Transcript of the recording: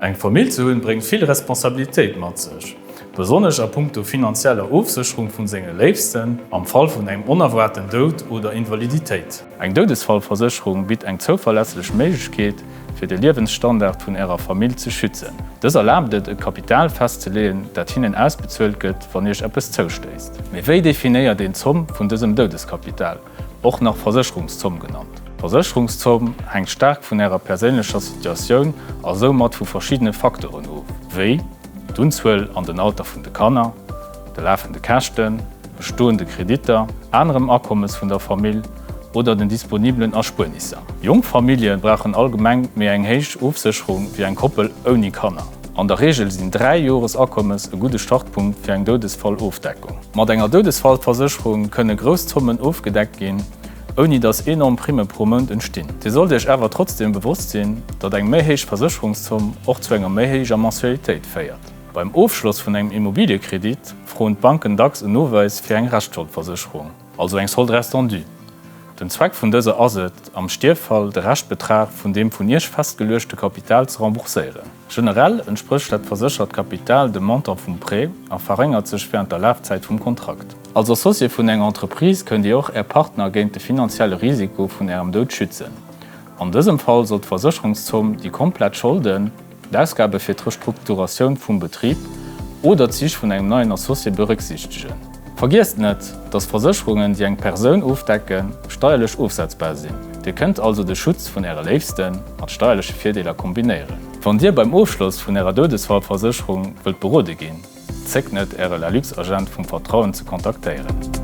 Eng Famill ze hunn bréngt vill Responsabilitéit mat sech, besonnesch a punkto finanzieller Ofsécherung vun senge Léifsten am Fall vun engem onerwaarten Doud oder Invaliditéit. Eng Doudesfallversécherung bitt eng zouverlässlech Méiglechkeet, fir de Liewensstandard vun Ärer Famill ze schützen. Dës erlaabt et, e Kapital festzeleeën, dat hinnen ausbezuelt gëtt, wann Iech eppes zoustéisst. Mee wéi definéiert een d'Zomm vun dësem Doudeskapital, och nach Versécherungszomm genannt? D'Versécherungszomm hänkt staark vun Ärer perséinlecher Situatioun a soumat vu verschiddene Facteuren of, wéi d'Unzuel an den Alter vun de Kanner, de lafende Käschten, bestoende Kreditter, anerem Akommes vun der Famill oder den disponibelen Erspuernisser. Jonk Famillje brauchen allgemeng méi eng héich Ofsécherung wéi eng Koppel ouni Kanner. An der Reegel sinn 3 Joresakommes e gudde Startpunkt fir eng Doudesfallofdeckung. Mat enger Doudesfallversécherung kënne grouss Zommen ofgedeckt ginn, ouni datt enorm Primme pro Mount entstinn. Dir sollt Iech awer trotzdeem bewosst sinn, datt eng méi héich Versécherungszomm och zu enger méi héijer Mensualitéit féiert. Beim Ofschloss vun engem Immobiliëkredit froen d'Banken dacks en Nowäis fir eng Reschtscholdversécherung, also eng Solde restant dû. Den Zweck vun dëser ass et, am Stierffall de Reschtbetrag vun deem vun Iech festgeluechte Kapital ze rembourséieren. Generell entsprécht dat verséchert Kapital dem Montant vum Prêt a verréngert sech wärend der Lafzäit vum Kontrakt. Als Associé vun enger Entreprise kënnt Dir och Är Partner géint de finanzielle Risiko vun Ärem Doud schützen. An dësem Fall soll d'Versécherungszomm déi komplett Scholden, d'Ausgabe fir d'Restrukturatioun vum Betrib oder d'Sich vun engem neien Associé berücksichtegen. Vergiesst net, dass Versécherungen, déi eng Persoun ofdecken, steierlech ofsetzbar sinn. Dir kënnt also de Schutz vun Äre Léifste mat steierleche Virdeeler kombinéieren. Wann Dir beim Ofschloss vun Ärer Doudesfallversécherung wëllt berode ginn, zéckt net, Äre LALUX-Agent vum Vertrauen ze kontaktéieren.